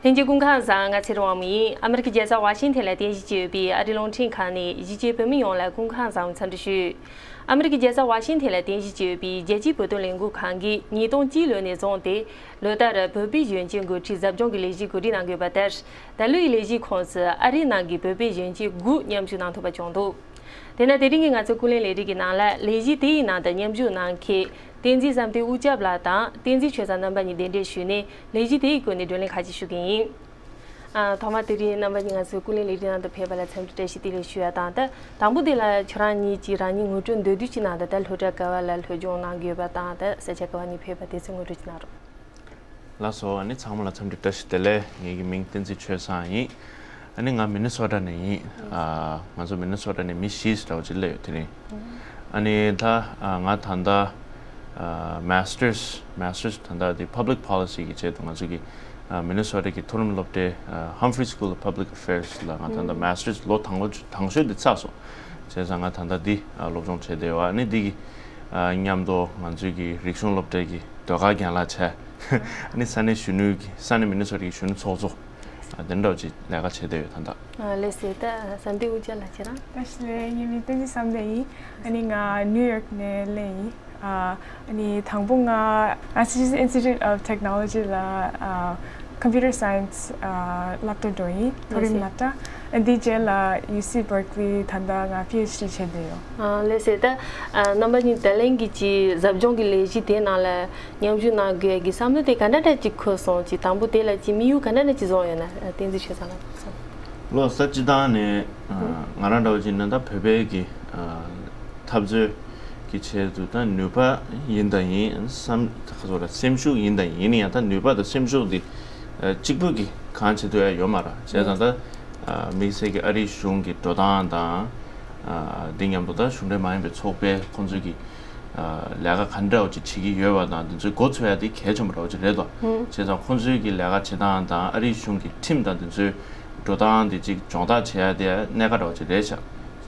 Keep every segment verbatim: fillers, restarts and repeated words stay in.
ལྷན་རྒྱས་སྐུ་ཁམས་བཟང་། ང་ཚེ་རིང་དབང་མོ་ཡིན། ཨ་མི་རི་ཀའི་རྒྱལ་ས་ཝ་ཤིང་ཐན་ལ་རྟེན་གཞི་བྱས་ཡོད་པའི་ཨ་རིའི་རླུང་འཕྲིན་ཁང་ནས་གཞིས་བྱེས་བོད་མི་ཡོངས་ལ་སྐུ་ཁམས་བཟང་འཚམས་འདྲི་ཞུ། ཨ་མི་རི་ཀའི་རྒྱལ་ས་ཝ་ཤིང་ཐན་ལ་རྟེན་གཞི་བྱས་ཡོད་པའི་རྒྱལ་སྤྱིའི་བོད་དོན་ལས་འགུལ་ཁང་གིས་ཉིས་སྟོང་གཅིག་ལོ་ནས་བཟུང་སྟེ་ལོ་ལྟར་བོད་པའི་གཞོན་སྐྱེས་འགོ་ཁྲིད་ཟབ་སྦྱོང་གི་ལས་གཞི་གོ་སྒྲིག་གནང་གི་ཡོད་པ་ལྟར། ད་ལོའི་ལས་གཞིའི་ཁོངས་སུ་ཨ་རིའི་ནང་གི་བོད་པའི་གཞོན་སྐྱེས་དགུ་མཉམ་ཞུགས་གནང་ཐུབ་པ་བྱུང་འདུག་དེས་ན་དེ་རིང་གི་ང་ཚོའི་ཀུན་གླེང་ལས་རིམ་གྱི་ནང་ལ་ལས་གཞི་དེའི་ནང་དུ་མཉམ་ཞུགས་གནང་མཁན་བསྟན་འཛིན་བསམ་གཏན་དབུ་སྐྱབས་ལགས་དང་བསྟན་འཛིན་ཆོས་བཟང་རྣམ་པ་གཉིས་གདན་འདྲེན་ཞུས་ནས་ལས་གཞི་དེའི་སྐོར་ནས་བགྲོ་གླེང་ཁ་ཤས་ཞུ་གི་ཡིན། ཨ། ཐོག་མར་དེ་རིང་རྣམ་པ་གཉིས་ང་ཚོའི་ཀུན་གླེང་ལས་རིམ་ནང་དུ་ཕེབས་པ་ལ་འཚམས་འདྲི་བཀྲ་ཤིས་བདེ་ལེགས་ཞུ་ཡ་དང་། ད་དང་པོ་དེ་ལ་ཁྱོད་རང་གཉིས་ཀྱིས་རང་ཉིད་ངོ་སྤྲོད་མདོར་བསྡུས་ཅིག་གནང་དང་། ད་སློབ་གྲྭ་ག་བ་ལ་སློབ་སྦྱོང་གནང་གི་ཡོད་པ་དང་། ད་ས་ཆ་ག་བ་ནས་ཕེབས་པ་དེ་ཚོའི་ངོ་སྤྲོད་ཅིག་གནང་རོགས། ལགས་སོ། ཨ་ནི་ཚང་མ་ལ་འཚམས་འདྲི་བཀྲ་ཤིས་བདེ་ལེགས། ངེད་ཀྱི་མིང་བསྟན་འཛིན་ཆོས་བཟང་ཡིན། ཨ་ནི་ང་མི་ནི་སོ་ཊ་ནས་ཡིན། ཨ། ང་ཚོ་མི་ནི་སོ་ཊ་ནས་མི་བཞི་འདྲ་བོ་ཅིག་སླེབས་ཡོད་དེ་རིང་། ཨ་ནི་ད་ཨ་ང་ད་ལྟ་ཨ་Masters Masters ད་ལྟ་དེ་Public Policy གི་ཆེད་དུ་ང་ཚོ་གི་ཨ་མི་ནི་སོ་ཊ་གི་མཐོ་རིམ་སློབ་གྲྭའི་ཨ་Humphrey School of Public Affairs ལ་ང་ད་ལྟ་Masters ལོ་དང་པོ་དང་ཤོས་དེ་ཚར་སོང་། བྱས་ཙང་ང་ད་ལྟ་འདི་ཨ་སློབ་སྦྱོང་བྱས་བསྡད་ཡོད། ཨ་ནི་འདི་གི་ཨ་མཉམ་དུ་ང་ཚོའི་གི་རིག་གཞུང་སློབ་གྲྭའི་གི་ཟློས་གར་རྒན་ལགས་བྱས། ཨ་ནི་ས་གནས་གཞོན་ནུའི་གི་ས་གནས་མི་ནི་སོ་ཊ་གི་གཞོན་ནུ་ཚོགས་གཙོ། ཨ། དེ་འདྲ་བ་ཅིག་ལས་ཀ་བྱེད་བསྡད་ཡོད་ད་ལྟ། ཨ། ལགས་སོ། ད་བསམ་གཏན་དབུ་སྐྱབས་ལགས་ཁྱེད་རང་། བཀྲ་ཤིས་བདེ་ལེགས། ངའི་མིང་བསྟན་འཛིན་བསམ་གཏན་ཡིན། ཨ་ནི་ང་ནིའུ་ཡོག་ནས་སླེབས་ཡིན། ཨ། ཨ་ནི་དང་པོ་ང་Massachusetts Institute of Technology ལ་ཨ་Computer Science ཨ་སློབ་གྲྭ་འགྲོ་ཡིན། མཐོ་རིམ་ལགས་སོ། སློབ་གྲྭ། ཨ། འདིའི་རྗེས་ལ་ཡུ་སི་བར་ཀ་ལི་ད་ལྟ་ང་པི་ཨེཆ་ཌི་བྱེད་བསྡད་ཡོད། ཨ། ལགས་སོ། ད་ཨ་རྣམ་པ་གཉིས་ད་ལན་གྱི་ཅིག་ཟབ་སྦྱོང་གི་ལས་གཞི་དེ་ནང་ལ་མཉམ་ཞུགས་གནང་དགོས་ཀྱི་བསམ་བློ་དེ་ག་འདྲ་འདྲ་ཅིག་འཁོར་སོང་། ཅིག་དང་པོ་དེ་ལ་ཅིག་དམིགས་ཡུལ་ག་འདྲ་འདྲ་ཅིག་བཟུང་ཡོད་ན། ཨ། བསྟན་འཛིན་ཆོས་བཟང་ལགས་གསུངས། ལགས་སོ། སྤྱིར་བཏང་ནས་ཨ་ང་རང་འདྲ་བོ་ཅིག་ན་ད་བོད་པའི་གི་ཨ་འཐབ་རྩོད་ཀྱི་ཆེད་དུ་ད་ནུས་པ་ཡིན་དང་ཡིན། བསམ་ག་ཚོད་ར་སེམས་ཤུགས་ཡིན་དང་ཡིན། ཡིན་ན་ཡང་ད་ནུས་པ་དང་སེམས་ཤུགས་འདི་ཨ་གཅིག་པུ་གིས་གང་བྱེད་ཐུབ་ཡ་ཡོད་མ་རེད། བྱས་ཙང་ད་ཨ་དམིགས་བསལ་གྱི་ཨ་རིའི་གཞུང་གི་འགྲོ་སྟངས་དང་། ཨ་འདི་མཉམ་དུ་ད་གཞུང་འབྲེལ་མ་ཡིན་པའི་ཚོགས་པའི་ཁོང་ཚོའི་གི་ཨ་ལས་ཀ་ག་འདྲ་བ་ཅིག་བྱེད་ཀྱི་ཡོད་པ་དང་། འདི་ཚོའི་འགོ་ཚུགས་ཡ་དེ་གལ་ཆེན་པོ་འདྲ་བ་ཅིག་རེད་དོ། ཨང་། བྱས་ཙང་ཁོང་ཚོའི་གི་ལས་ཀ་བྱེད་སྟངས་དང་ཨ་རིའི་གཞུང་གི་ཁྲིམས་དང་འདི་ཚོའི་འགྲོ་སྟངས་དེ་ཅིག་སྦྱོང་བརྡར་བྱེད་ཡ་དེ་གནད་འགག་འདྲ་བ་ཅིག་རེད་ཤག་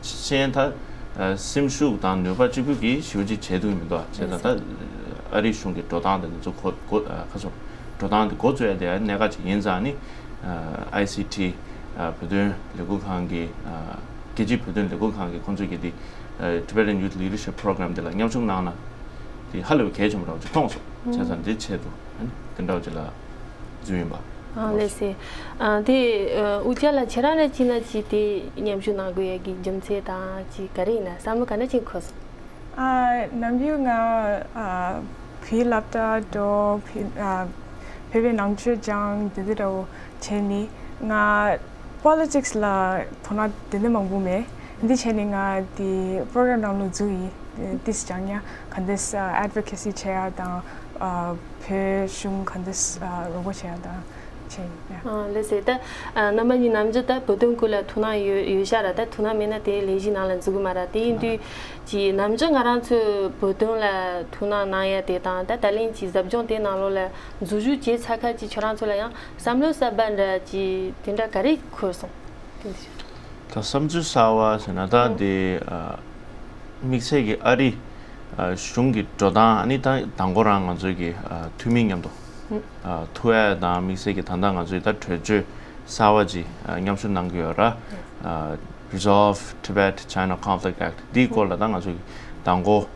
གཞན་ད་ཨ་སེམས་ཤུགས་དང་ནུས་པ་གཅིག་པུ་གིས་ཞེ་པོ་ཅིག་བྱེད་ཐུབ་ཀྱི་མི་འདུག་བྱས་ཙང་ད་ཨ་རིའི་གཞུང་གི་འགྲོ་སྟངས་དང་འདི་ཚོ་གོ་གོ་ཨ་ཁ་སོ་འགྲོ་སྟངས་དེ་འགོ་བཙུགས་ཡ་དེ་གནད་འགག་ཅིག་ཡིན་ཙང་ནི། ཨ་ཨའི་སི་ཊི་ཨ་བོད་དོན་ལས་འགུལ་ཁང་གི་ཨ་རྒྱལ་སྤྱིའི་བོད་དོན་ལས་འགུལ་ཁང་གི་ཁོང་ཚོས་ཀྱི་དེ་ཨ་Tibetan Youth Leadership Program དེ་ལ་མཉམ་ཞུགས་གནང་ན་དེ་ཧ་ལས་པའི་གལ་ཆེན་པོ་འདྲ་བོ་ཅིག་མཐོང་སོང་། བྱས་ཙང་འདི་ཆེད་དུ་ཨ་ནི་དེ་འདྲ་བོ་ཅིག་ལ་འཛུལ་ཡིན་པ། ཨ་ལགས་སེ། ཨ་དེ་ཨ་དབུ་སྐྱབས་ལགས་ཁྱེད་རང་ལ་ཅི་ན་ཅི་དེ་མཉམ་ཞུགས་གནང་དགོས་ཡ་གི་རྒྱུ་མཚན་དང་ཅི་ག་རེ་ཡིན་ན་བསམ་བློ་ག་འདྲ་ཅིག་འཁོར་སོང་། ཨ་ནམ་རྒྱུན་ང་ཨ་བོད་སློབ་གྲྭ་འགྲོ། བོད་ཨ་བོད་པའི་ནང་ཆོས་སྦྱང་དེ་དེ་འདྲ་བོ་བྱས་ནི། ང་politics ལ་དོ་སྣང་དེ་འདྲ་མང་པོ་མེད། འདི་བྱས་ནི་ང་དེ་program ནང་ལ་འཛུལ་ཡིན། ཏིས་སྦྱང་ཡ་ག་འདྲས་advocacy བྱེད་ཡ་དང་ཨ་བོད་གཞུང་ག་འདྲས་ཨ་རོགས་པ་བྱེད་ཡ་དང་། ཆེ་ཡིན། ཨ་ལགས་སེ། ད་ཨ་རྣམ་པ་གཉིས་ནམ་རྒྱུན་ད་བོད་དོན་སྐོར་ལ་ཐུགས་སྣང་ཡོད་ཡོད་ཤག་ར། ད་ཐུགས་སྣང་མེད་ན་དེ་ལས་གཞི་ནང་ལ་འཛུལ་གི་མ་ར། དེ་ཡིན་དུས་ཀྱི་ནམ་རྒྱུན་ང་རང་ཚོས་བོད་དོན་ལ་ཐུགས་སྣང་གནང་ཡ་དེ་དང་། ད་ད་ལན་གྱི་ཟབ་སྦྱོང་དེ་ནང་ལོགས་ལ་འཛུལ་ཞུགས་བྱས་ཚར་ཁ་ཅིག་ཁྱོད་རང་ཚོ་ལ་ཡང་བསམ་བློ་གསར་པ་འདྲ་ཅིག་དེ་འདྲ་ག་རེ་འཁོར་སོང་། དེ་འདྲ་ཞིག་ད་བསམ་ཚུལ་གསར་བ་ཟེར་ན་ད་དེ་ཨ་དམིགས་བསལ་གྱི་ཨ་རི་ཨ་གཞུང་གི་འགྲོ་སྟངས། ཨ་ནི་ད་དང་པོ་རང་ང་ཚོའི་གི་ཨ་འཐུས་མི་མཉམ་དུ་ཨ་ཐུག་ཡ་དང་། དམིགས་བསལ་གྱི་ད་ལྟ་ང་ཚོའི་ད་གྲོས་ཆོད་གསར་བ་ཅིག་ཨ་མཉམ་ཞུགས་གནང་གི་ཡོད་ར། ཨ་Resolve Tibet China Conflict Act འདིའི་སྐོར་ལ་ད་ང་ཚོའི་གི་དང་པོ་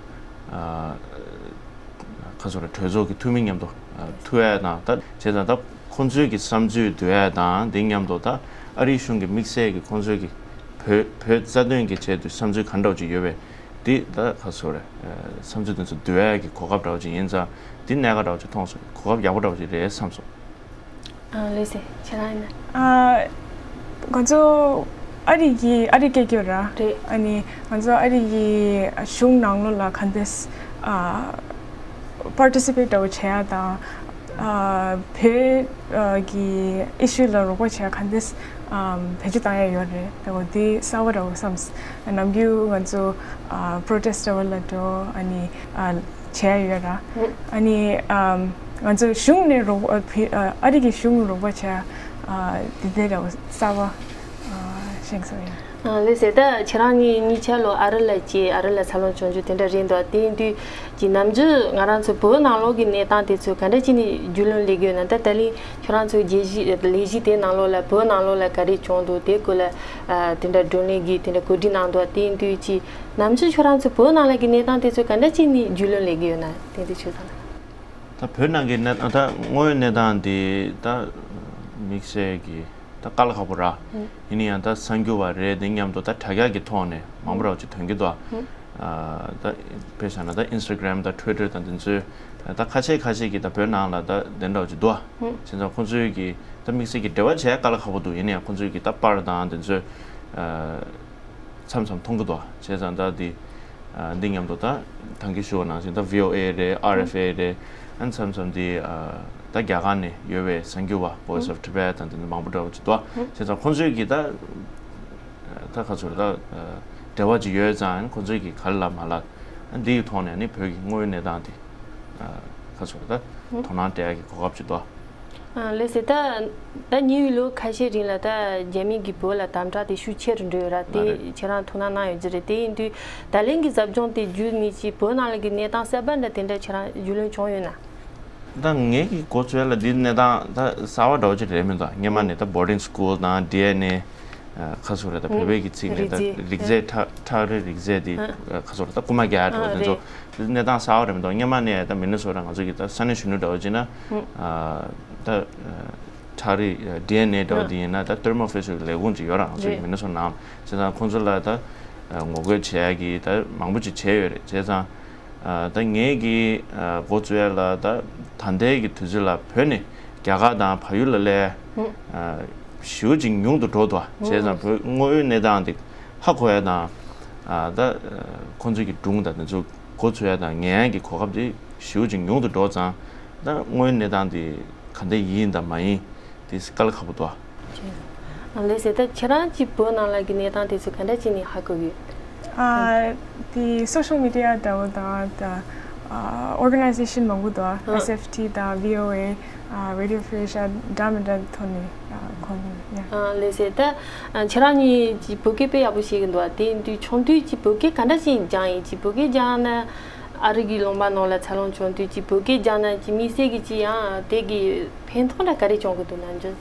ཨ་ཁ་སོ་ར་གྲོས་ཚོགས་ཀྱི་འཐུས་མི་མཉམ་དུ་ཨ་ཐུག་ཡ་དང་། ད་བྱས་ཙང་ད་ཁོང་ཚོའི་གི་བསམ་ཚུལ་བསྡུ་ཡ་དང་། དེ་མཉམ་དུ་ད་ཨ་རིའི་གཞུང་གི་དམིགས་བསལ་གྱི་ཁོང་ཚོའི་གི་བོད་བོད་རྩ་དོན་གྱི་ཆེད་དུ་བསམ་ཚུལ་ག་འདྲ་བ་ཅིག་ཡོད་པས། འདི་ད་ཁ་སོ་ར་ཨ་བསམ་ཚུལ་དེ་ཚོ་བསྡུ་ཡ་གི་གོ་སྐབས་འདྲ་བ་ཅིག་ཡིན་ཙང་། འདི་གནད་འགག་འདྲ་བ་ཅིག་མཐོང་སོང་། གོ་སྐབས་ཡག་པོ་འདྲ་བ་ཅིག་རེད་བསམ་སོང་། ཨ་ལགས་སེ། ཁྱེད་རང་ཡིན་ན། ཨ་ང་ཚོ་ཨ་རི་གི་ཨ་རི་སྐད་སྐྱོར་ར། རེད། ཨ་ནི་ང་ཚོ་ཨ་རི་གི་གཞུང་ནང་ལོགས་ལ་ག་འདྲས་ཨ་participate འདྲ་བོ་བྱེད་ཡ་དང་། ཨ་བོད་ཨ་གི་issue ལ་རོགས་པ་བྱེད་ཡ་ག་འདྲས་ཨ་བེད་སྤྱོད་བཏང་ཡ་ཡོད་རེད། ད་འོ་འདི་གསར་བ་འདྲ་བོ་བསམས། ནམ་རྒྱུན་ང་ཚོ་ཨ་protest འདྲ་བོ་ལ་འགྲོ། ཨ་ནི་ཨ་བྱས་ཡོད་ར། ཨ་ནི་ཨམ་ང་ཚོ་གཞུང་ནས་རོགས་ཨ་བི་ཨ་ཨ་རི་གི་གཞུང་རོགས་པ་བྱས་ཨ་དེ་འདྲ་གསར་པ་ཨ་ཤེས་སོང་ཡ། ལགས་སོ། ད་ཁྱེད་རང་གཉིས་གཉིས་ཆ་ལོ་ཨ་རི་ལ་སྐྱེས། ཨ་རི་ལ་འཚར་ལོངས་བྱུང་རྒྱུ་དེ་འདྲ་རེད་འདུག་དེ་ཡིན་དུས་ཀྱི་ནམ་རྒྱུན་ང་རང་ཚོ་བོད་ནང་ལོགས་ཀྱི་གནས་སྟངས་དེ་ཚོ་ག་འདྲ་བྱས་ནས་རྒྱུས་ལོན་སླེབས་ཀྱི་ཡོད་ན། ད་ད་ལན་ཁྱོད་རང་ཚོའི་རྒྱལ་གཞི་ལས་གཞི་དེ་ནང་ལོགས་ལ་བོད་ནང་ལོགས་ལ་ག་རེ་བྱུང་འདུག་དེ་སྐོར་ལ་དེ་འདྲ་བགྲོ་གླེང་གི་དེ་འདྲ་གོ་སྒྲིག་གནང་འདུག་དེ་ཡིན་དུས་ཀྱི་ནམ་རྒྱུན་ཁྱོད་རང་ཚོ་བོད་ནང་ལ་གི་གནས་སྟངས་དེ་ཚོ་ག་འདྲ་བྱས་ནས་རྒྱུས་ལོན་སླེབས་ཀྱི་ཡོད་ན་དེ་འདྲ་ཆོས་ཚང་། ད་བོད་ནང་གི་གནས་ད་དངོས་ཡོད་གནས་སྟངས་དེ་ད་དམིགས་བསལ་གྱི་ད་དཀའ་ལས་ཁག་པོ་ར། ཡིན་ན་ཡང་ད་གསར་འགྱུར་བ་རེད། དེ་མཉམ་དུ་ད་དྲ་རྒྱ་གི་ཐོག་ནས་མང་པོ་ར་ཅིག་ཐོན་གྱི་འདུག་ད་དཔེ་བཞག་ན་ད་ཨིན་སི་ཊ་གྷ་རམ་དང་ཊུ་ཝི་ཊར་དང་དེ་ཚོའི་ད་ཁ་ཤས་ཁ་ཤས་ཀྱིས་ད་བོད་ནང་ལ་ད་དེ་འདྲ་ཅིག་འདུག་བྱས་ཙང་ཁོང་ཚོའི་གི་ད་དམིགས་བསལ་གྱི་འབྲེལ་བ་བྱས་དཀའ་ལས་ཁག་པོ་འདུག་ཡིན་ན་ཡང་ཁོང་ཚོའི་གི་ད་པར་དང་དེ་ཚོའི་མཚམས་མཚམས་མཐོང་གི་འདུག་བྱས་ཙང་ད་འདི་འདི་མཉམ་དུ་ད་ཐང་གི་ཞུ་བ་ནང་བཞིན་ད་བྷི་ཨོ་ཨེ་རེད། ཨར་ཨེཕ་ཨེ་རེད། ཨན་མཚམས་མཚམས་འདི་ད་རྒྱ་གར་ནས་ཡོད་པའི་གསར་འགྱུར་བ་Voice of Tibet དང་དེ་ཚོ་མང་པོ་འདྲ་བོ་ཅིག་འདུག་བྱས་ཙང་ཁོང་ཚོས་གི་ད་ད་ག་ཚོད་ད་འབྲེལ་བ་ཅིག་ཡོད་ཙང་ཁོང་ཚོས་གི་ག་ལ་མ་ལ་འདི་གི་ཐོག་ནས་ནི་བོད་ཀྱི་དངོས་ཡོད་གནས་སྟངས་དེ་ག་ཚོད་ད་དོ་སྣང་སྤྲད་ཡ་གི་གོ་སྐབས་ཅིག་འདུག་ལགས་སོ། ད་ད་ཉེ་བའི་ལོ་ཁ་ཤས་རིང་ལ་ད་རྒྱ་མི་གིས་བོད་ལ་དམ་དྲག་དེ་ཤུགས་ཆེ་རུ་འགྲོ་ཡོད་ར། དེ་ལགས་རེད། ཁྱེད་རང་ཐུགས་སྣང་གནང་ཡོད་ཀྱི་རེད། དེ་ཡིན་དུས་ད་ལན་གྱི་ཟབ་སྦྱོང་དེ་བརྒྱུད་ནས་ཅིག་བོད་ནང་ལ་གི་གནས་སྟངས་གསར་པ་འདྲ་དེ་འདྲ་ཁྱེད་རང་རྒྱུས་ལོན་བྱུང་ཡོད་ན། ད་ངས་ཀྱི་གོ་ཚོད་ལ་འདི་གནས་སྟངས་ད་གསར་བ་འདྲ་བོ་ཅིག་རེད་མི་འདུག་སྔོན་མ་ནས་ད་boarding school དང་ཌི་ཨེན་ཨེ་ཁ་སོ་རེད། ད་བོད་པའི་གི་ཚིག་ནས་ད་རིགས་རྫས་ཁྲག་ཁྲག་རིལ་རིགས་རྫས་དེ་ཁ་སོ་རེད། ད་རྐུ་མ་རྒྱག་འདྲ་བོ་དེ་ཚོ་གནས་སྟངས་གསར་བ་རེད་མི་འདུག་སྔོན་མ་ནས་ད་མི་ནི་སོ་ཊ་ང་ཚོ་གི་ད་ས་གནས་གཞོན་ནུ་འདྲ་བོ་ཅིག་ན་ད་ཁྲག་རིལ་ཌི་ཨེན་ཨེ་འདྲ་བོ་དེ་ཡིན་ན་ད་ཐེར་མོ་ཕི་ཤལ་གྱི་ལས་ཁུངས་ཅིག་ཡོད་ར། ང་ཚོ་གི་མི་ནི་སོ་ཊ་ནང་བྱས་ཙང་ཁོང་ཚོ་ལ་ད་ངོ་རྒོལ་བྱེད་ཡ་གི་ད་མང་པོ་ཅིག་བྱས་ཡོད་རེད། བྱས་ཙང་ད་ངེད་ཀྱི་འགོ་བཙུགས་ཡ་ལ་ད་ད་ལྟའི་གི་དུས་ཚོད་ལ་བོད་ནས་རྒྱ་གར་དང་བལ་ཡུལ་ལ་སླེབས་ཞེ་པོ་ཅིག་ཉུང་དུ་འགྲོ་འདུག་བྱས་ཙང་བོད་དངོས་ཡོད་གནས་སྟངས་དེ་ཧ་གོ་ཡ་དང་ད་ཁོང་ཚོའི་གི་སྒྲུང་དང་དེ་ཚོ་འགོ་ཚུགས་ཡ་དང་ཉན་ཡ་གི་གོ་སྐབས་དེ་ཞེ་པོ་ཅིག་ཉུང་དུ་འགྲོ་ཙང་ད་དངོས་ཡོད་གནས་སྟངས་དེ་ག་འདྲ་ཡིན་དང་མ་ཡིན། དེ་དཀའ་ལས་ཁག་པོ་འདུག་ལགས་སོ། ད་ཁྱེད་རང་གིས་བོད་ནང་ལ་གི་གནས་སྟངས་དེ་ཚོ་ག་འདྲ་བྱས་ནས་ཧ་གོ་ཡོད། ཨ། དེ་སོ་ཤལ་མི་ཌི་ཡ་འདྲ་བོ་དང་ད་ཨོར་ག་ནའི་ཟེ་ཤན་མང་པོ་འདུག་ཨ། ཨ། ཨེས་ཨེཕ་ཊི་དང་བྷི་ཨོ་ཨེ། ཨ། རེ་ཌི་ཡོ་ཧྥི་རི་ཨེ་ཤ་འདྲ་མི་འདྲ་ཐོག་ནས་ཨ་གོ་ཡོད། ཡ། ལགས་སོ། ད་ཁྱེད་རང་གཉིས་ཀྱིས་བོད་སྐད་དཔེ་ཡག་པོ་ཤེས་ཀྱི་འདུག་དེ་ཡིན་དུས་ཆུང་དུས་ཀྱི་བོད་སྐད་ག་འདྲ་ཞིག་སྦྱངས་ཡིན། ཅིག་བོད་སྐད་སྦྱངས་ན་ཨ་རི་གི་ལུང་པ་ནང་ལ་འཚར་ལོངས་བྱུང་དུས་ཀྱི་བོད་སྐད་སྦྱངས་ན་ཅིག་དམིགས་བསལ་གྱི་ཅིག་ཡང་དེ་གི་ཕན་ཐོགས་འདྲ་ག་རེ་བྱུང་གི་འདུག་ནམ་རྒྱུན།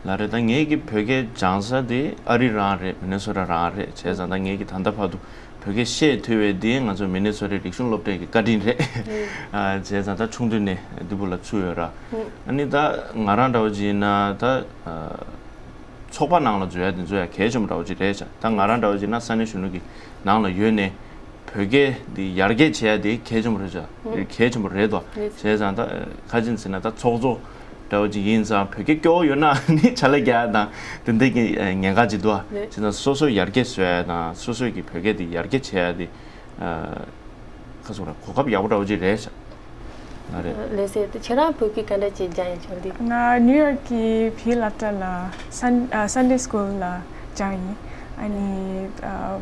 ལགས་རེད། ད་ངེད་ཀྱི་བོད་སྐད་སྦྱང་ས་དེ་ཨ་རི་རང་རེད། མི་ནི་སོ་ཊ་རང་རེད། བྱས་ཙང་ད་ངེད་ཀྱི་ད་ལྟ་བར་དུ་བོད་སྐད་བཤད་ཐུབ་པའི་དེ་ང་ཚོ་མི་ནི་སོ་ཊའི་རིག་གཞུང་སློབ་གྲྭའི་གི་བཀའ་དྲིན་རེད། ཨ། བྱས་ཙང་ད་ཆུང་དུས་ནས་འདི་བུ་ལ་ཚུད་ཡོད་ར། ཨ་ནི་ད་ང་རང་འདྲ་བོ་ཅིག་ཡིན་ན་ད་ཚོགས་པ་ནང་ལ་འཛུལ་ཡ་དེ་ཚོ་ཡང་གལ་ཆེན་པོ་འདྲ་བོ་ཅིག་རེད་ཤག་ད་ང་རང་འདྲ་བོ་ཅིག་ཡིན་ན་ས་གནས་གཞོན་ནུ་གི་ནང་ལ་ཡོད་ནས་བོད་སྐད་འདི་ཡར་རྒྱས་བྱེད་ཡ་དེ་གལ་ཆེན་པོ་རེད་ཤག་ཨུ། གལ་ཆེན་པོ་རེད་དོ། རེད། བྱས་ཙང་ད་ཁ་ཅིག་ཟེར་ན་ད་ཚོགས་གཙོ་འདྲ་བོ་ཅིག་ཡིན་ཙང་བོད་སྐད་སྐྱོ་བོ་ཡོད་ན་ནི་ཕྱག་ལས་རྒྱག་ཡ་དང་དེ་འདྲ་གི་ཉེན་ཁ་ཅིག་འདུག་རེད། བྱས་ཙང་སོ་སོ་ཡར་རྒྱས་བཟོ་ཡ་དང་སོ་སོ་གི་བོད་སྐད་འདི་ཡར་རྒྱས་བྱེད་ཡ་དེ་ཁ་སོ་ར་གོ་སྐབས་ཡག་པོ་འདྲ་བོ་ཅིག་རེད་ཤག་ང་རེད། ལགས་སོ། ད་ཁྱེད་རང་བོད་སྐད་ག་འདྲ་ཅིག་སྦྱངས་ཡིན་ཆོག་འདི། ང་ནིའུ་ཡོག་གི་བོད་སློབ་གྲྭ་ལ་སན་ཨ་སན་ཌེ་སི་ཀུལ་ལ་སྦྱངས་ཡིན། ཨ་ནི་ཨ་